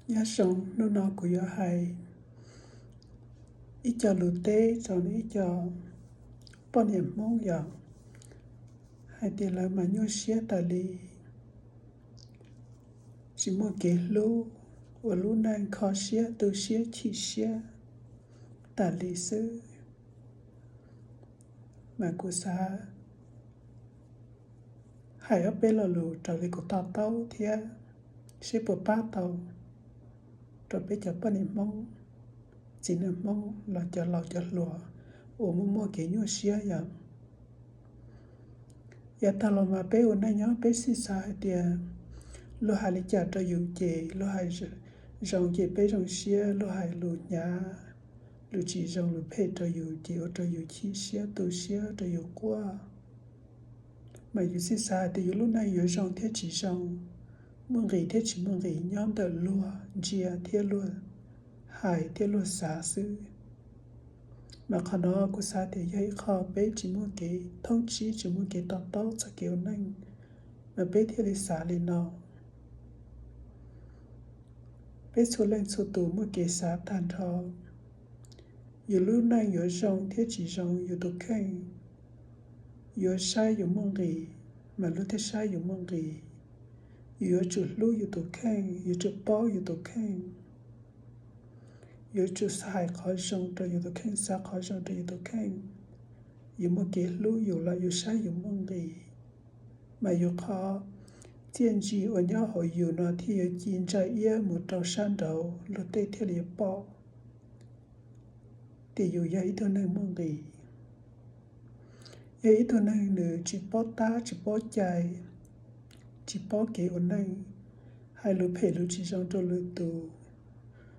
Nyob zoo, hnub no kuv yuav hais ib co lus teb rau ib co poj niam Hmoob yom, hais tias lawv mas nyuaj siab tas li, tsis muaj kev hlub, ua lub neej kho siab tu siab chim siab tas li xwb. Mas kuv xav hais ob peb lo lus raws li kuv to taub thiab seb puas pab tau rau peb cov poj niam Hmoob, txiv neej Hmoob los cov laus cov hluas uas muaj muaj kev nyuaj siab yom. Yav tag los mas peb ua neej nyob peb sib xav hais tias luag hais li cas rau yus ces luag hais zoo ces peb zoo siab, luag hais lus hnyav, lus tsis zoo lus phem rau yus ces ua rau yus chim siab tu siab rau yus quaj. Mas yus sib xav hais tias yus lub neej yuav zoo thiab tsis zoo, muaj nqis thiab tsis muaj nqis nyob ntawm luag ntsia thiab luag hais thiab luag xav xwb. Mas qhov no kuv xav tias yog ib qho peb tsis muaj kev thoob tsib, tsis muaj kev to taub txog kev ua neej, mas peb thiaj li xav li no. Peb txhua leej txhua tus muaj kev xav tag nrho. Yus lub neej yuav zoo thiab tsis zoo yus tus kheej, yuav saib yus muaj nqis mas luag thiaj saib yus muaj nqis. Yus yuav tsum hlub yus tus kheej, yuav tsum paub yus tus kheej, yuav tsum hais qhov zoo rau yus tus kheej, xav qhov zoo rau yus tus kheej. Yus muaj kev hlub yus los yus saib yus muaj nqis. Mas yus qhov txiaj ntsig uas nyob hauv yus no thiaj yuav ci ntsa iab mus rau sab nraud, luag tej thiaj li pom tias yus yog ib tug neeg muaj nqis. Yog ib tug neeg nws tsis paub tab tsis paub cai, tsis paub kev ua neej, hais lus phem lus tsis zoo rau lwm tus,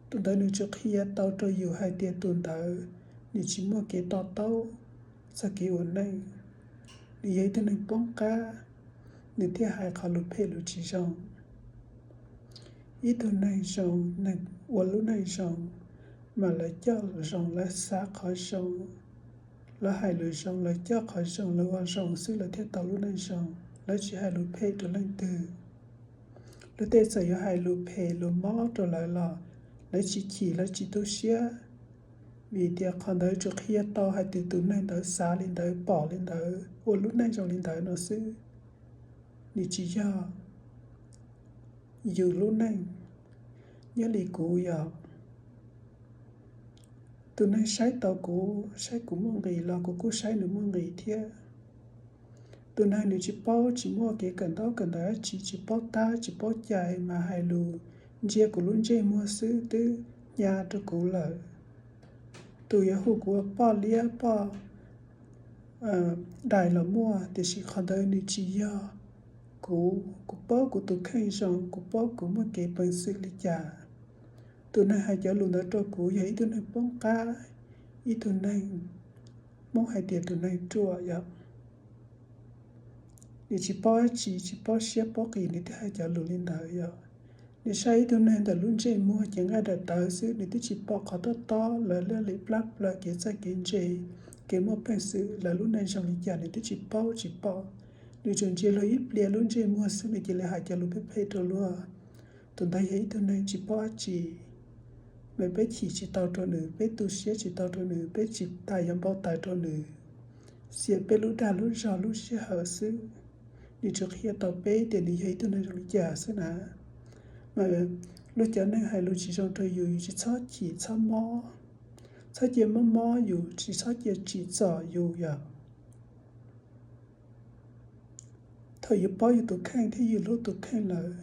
tus ntawd nws tsuas qhia tau rau yus hais tias tus ntawd nws tsis muaj kev to taub txog kev ua neej, nws yog ib tug neeg poob qab, nws thiaj hais qhov lus phem lus tsis zoo. Ib tug neeg zoo, neeg ua lub neej zoo, mas lawv coj zoo, lawv xav qhov zoo, lawv hais lus zoo, lawv coj qhov zoo, lawv ua zoo xwb lawv thiaj tau lub neej zoo. Lawv tsis hais lus phem rau leej twg. Luag tej txawm yuav hais lus phem lus mob rau lawv los lawv tsis chim, lawv tsis tu siab, vim tias qhov ntawd tsuas qhia tau hais tias tus neeg ntawd xav li ntawd, pom li ntawd, ua lub neej zoo li ntawd no xwb. Nws tsis yog yus lub neej. Nyob li kuv yog tus neeg saib tau kuv, saib kuv muaj nqis los kuv kuj saib nws muaj nqis thiab. Tus neeg nws tsis paub, tsis muaj kev kawm ntaub kawm ntawv dab tsi, tsis paub tab tsis paub cai mas hais lus ntsia kuv lub ntsej muag xwb twb hnyav rau kuv lawm. Tus yuav hu kuv ua poj liab poj dais los muaj, tiam sis qhov ntawd nws tsis yog kuv. Kuv paub kuv tus kheej zoo, kuv paub kuv muaj kev peev xwm li cas. Tus neeg hais cov lus ntawd rau kuv yog ib tug neeg poob qab, ib tug neeg, Hmoob hais tias tus neeg ruam yom. Nws tsis paub dab tsi, tsis paub siab paub qis nws thiaj hais cov lus li ntawd yom. Nws saib ib tug neeg ntawm lub ntsej muag cev nqaij daim tawv xwb, nws twb tsis pom qhov tob tob lawv liab li plab plaws kev txawj kev ntse, kev muaj peev xwm lawv lub neej zoo li cas nws twb tsis paub tsis pom. Nws tsuas ntsia luag ib pliag lub ntsej muag xwb nws cia li hais cov lus phem phem rau luag. Tus ntawd yog ib tug neeg tsis paub dab tsi. Mas peb chim tsis tau rau nws, peb tu siab tsis tau rau nws, peb tsis tas yuav npau taws rau nws. Xiam peb lub dag lub zog lub sij hawm xwb. Nws tsuas qhia tau peb tias nws yog ib tug neeg zoo li cas xwb na. Mas luag cov neeg hais lus tsis zoo rau yus, yus tsis txhob chim txhob mob, txhob cia mob mob yus, tsis txhob cia tsim txom yus yom. Thaum yus paub yus tus kheej thiab yus hlub tus kheej lawm,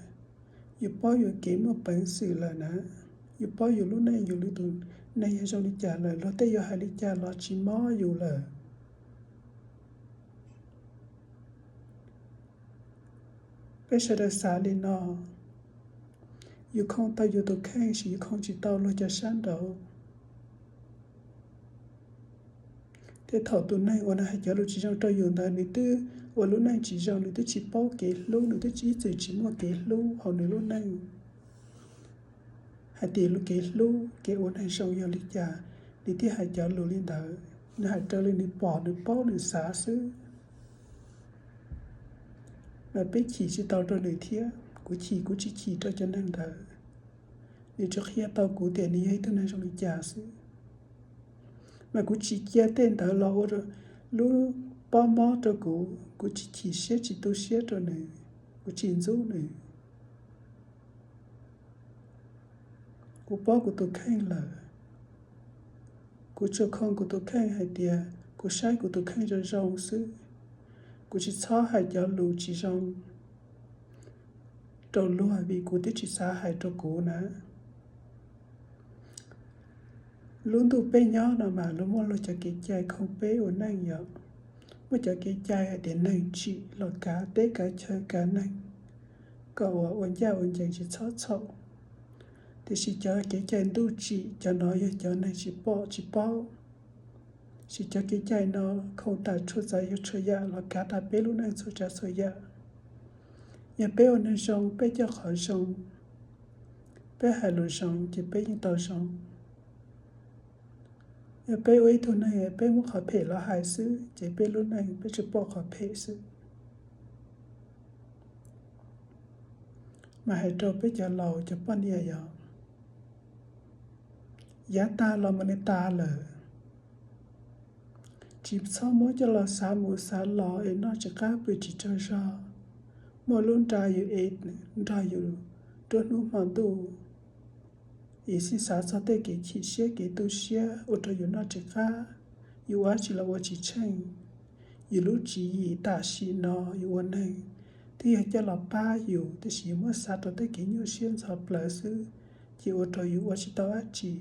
yus paub yus kev muaj peev xwm lawm na, yus paub yus lub neej yus li tus neeg yog zoo li cas lawm, luag tej yuav hais li cas los tsis mob yus lawm. Peb sawv daws xav li no, yus khoo tau yus tus kheej, sis yus khoo tsis tau luag cov sab nraud. Tej thaum tus neeg uas nws hais cov lus tsis zoo rau yus ntawd, nws twb ua lub neej tsis zoo, nws twb tsis paub kev hlub, nws twb ib txwm tsis muaj kev hlub hauv nws lub neej, hais tias lub kev hlub kev ua neeg zoo yog li cas, nws thiaj hais cov lus li ntawd. Nws hais raws li nws pom nws paub nws xav xwb. Mas peb chim tsis tau rau nws thiab, kuv chim kuv tsis chim rau cov neeg ntawd. Nws tsuas qhia tau kuv tias nws yog ib tug neeg zoo li cas xwb. Mas kuv tsis cia tej ntawd los ua lub pob mob rau kuv, kuv tsis chim siab tsis tu siab rau nws, kuv tsis ntxub nws. Kuv paub kuv tus kheej lawm. Kuv tsuas khoo kuv tus kheej hais tias kuv saib kuv tus kheej zoo zoo xwb. Kuv tsis txhob hais cov lus tsis zoo rau luag vim kuv twb tsis xav hais rau kuv na. Lub ntuj peb nyob no mas luag muaj luag cov kev cai khoo peb ua neej yom. Muaj cov kev cai hais tias neeg tsim los kav teb kav chaw kav neeg kom ua ua ncaj ua ncees tsis txhob txhaum. Tiam sis cov kev cai ntuj tsim cov no yog cov neeg tsis pom tsis paub. Tiam sis cov kev cai no khoo tas txhua tsav yam txhua yam los kav tas peb lub neej txhua tsav txhua yam. Yog peb ua neeg zoo, peb coj qhov zoo, peb hais lus zoo ces peb yeej tau zoo. Yog peb ua ib tug neeg peb muab qhov phem los hais xwb ces peb lub neej peb tsuas pom qhov phem xwb. Mas hais rau peb cov laus cov poj niam yog, yav tag los mas nws tas lawm. Tsis txhob muab coj los xav mus xav los es noj tsis qab pw tsis tsaug zog, muaj lub nra yus es nrog yus nruab hnub hmo ntuj. Yus xij xav txog tej kev chim siab kev tu siab ua rau yus noj tsis qab, yus ua dab tsi los ua tsis tsheej. Yus lub tswv yim tam sim no yus ua neeg twb yog coj los pab yus, tiam sis yus muab xav rau tej kev nyuaj siab ntxhov plawv xwb, ces ua rau yus ua tsis tau dab tsi.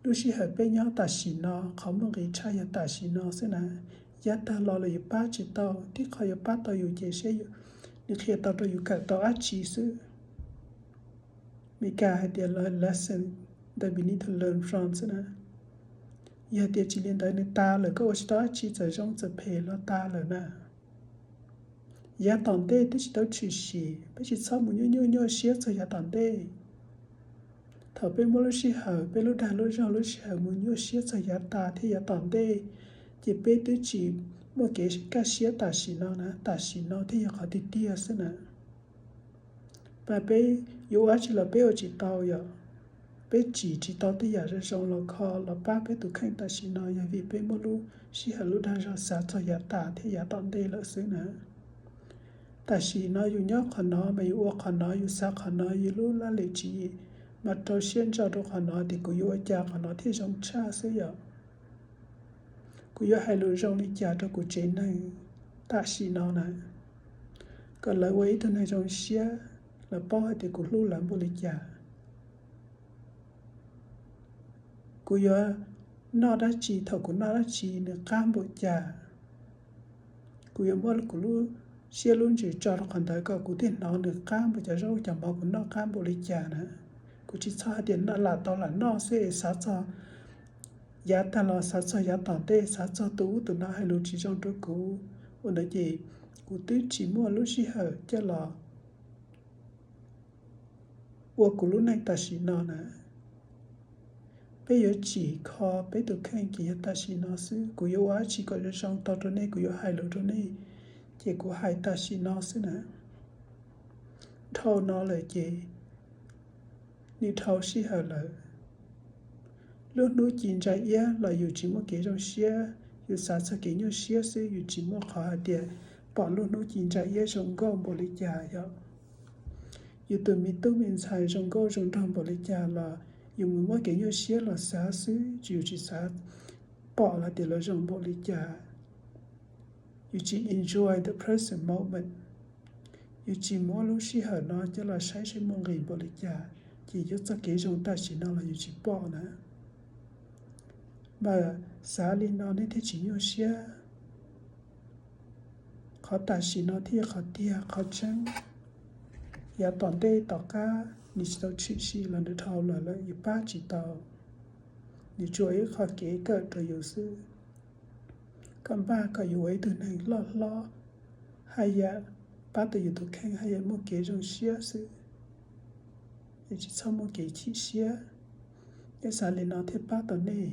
Lub sij hawm peb nyob tam sim no, qhov muaj nqis tshaj yog tam sim no xwb na. Yav tag los los yus pab tsis tau, tib qho yuav pab tau yus ces seb nws qhia tau rau yus kawm tau dab tsi xwb. Meskas hais tias lesson that we need to learn from xwb na. Yog tias tsis li ntawd nws tas lawm, koj ua tsis tau dab tsi, txawm zoo txawm phem los tas lawm na. Yav tom ntej twb tsis tau tshwm sim, peb tsis txhob mus nyuaj nyuaj nyuaj siab txog yav tom ntej. Thaum peb muaj lub sij hawm, peb lub dag lub zog lub sij hawm mus nyuaj siab txog yav tas thiab yav tom ntej, ces peb twb tsis muaj kev kaj siab tam sim no na, tam sim no thiaj yog qhov tiag tiag xwb na. Mas peb yuav ua dab tsi los peb ua tsis tau yom. Peb tsim tsis tau tej yam zoo zoo los kho los pab peb tus kheej tam sim no yog vim peb muaj lub sij hawm lub dag zog xav txog yav tas thiab yav tom ntej lawm xwb na. Tam sim no yus nyob qhov no mas yus ua qhov no, yus xav qhov no, yus lub laj lim tswv yim mas rau siab ntso rau qhov no tias kuv yuav ua cas qhov no thiaj zoo tshaj xwb yom. Kuv yuav hais lus zoo li cas rau kuv tsev neeg tam sim no na, kom lawv ua ib tug neeg zoo siab, lawv paub hais tias kuv hlub lawv npaum li cas. Kuv yuav noj dab tsi, thaum kuv noj dab tsi nws qab npaum cas. Kuv yuav muab kuv lub siab lub ntsws tso rau qhov ntawd kom kuv thiaj hnov nws qab npaum, cov zaub cov mov kuv noj qab npaum li cas na. Kuv tsis txhob hais tias lam tau lam noj xwb es xav txog yav tag los xav txog yav tom ntej, xav txog tus ub tus no hais lus tsis zoo rau kuv. Ua ntawd ces kuv twb tsis muaj lub sij hawm coj los ua kuv lub neej tam sim no na. Peb yuav tsim kho peb tus kheej ces yog tam sim no xwb. Kuv yuav ua dab tsi kom zoo zoo tau rau nej, kuv yuav hais lus rau nej, ces kuv hais tam sim no xwb na. Dhau no lawm ces nws dhau sij hawm lawm. Lub hnub ci ntsa iab los yus tsis muaj kev zoo siab, yus xav txog kev nyuaj siab xwb, yus tsis muaj qhov hais tias pom lub hnub ci ntsa iab zoo nkauj npaum li cas yom. Yus tus me tub me ntxhais zoo nkauj zoo nraug npaum li cas los yus mus muab kev nyuaj siab los xav xwb, yus tsis xav pom los tias lawv zoo npaum li cas. Yus tsis enjoy the present moment. Yus tsis muab lub sij hawm no coj los saib seb muaj nqis npaum li cas, ces yus txoj kev zoo tam sim no los yus tsis pom na. Mas xav li no nej thiaj tsis nyuaj siab. Qhov tam sim no thiaj yog qhov tiag qhov tseeb. Yav tom ntej tom qab nws tsis tau tshwm sim los nws dhau los lawm, yus pab tsis tau. Nws tsuas ib qho kev kawm rau yus xwb. Koj npaj kom yus ua ib tug neeg loj hlob, haj yam pab tau yus tus kheej, haj yam muaj kev zoo siab xwb. Es tsis txhob muaj kev chim siab. Peb xav li no thiaj pab tau nej.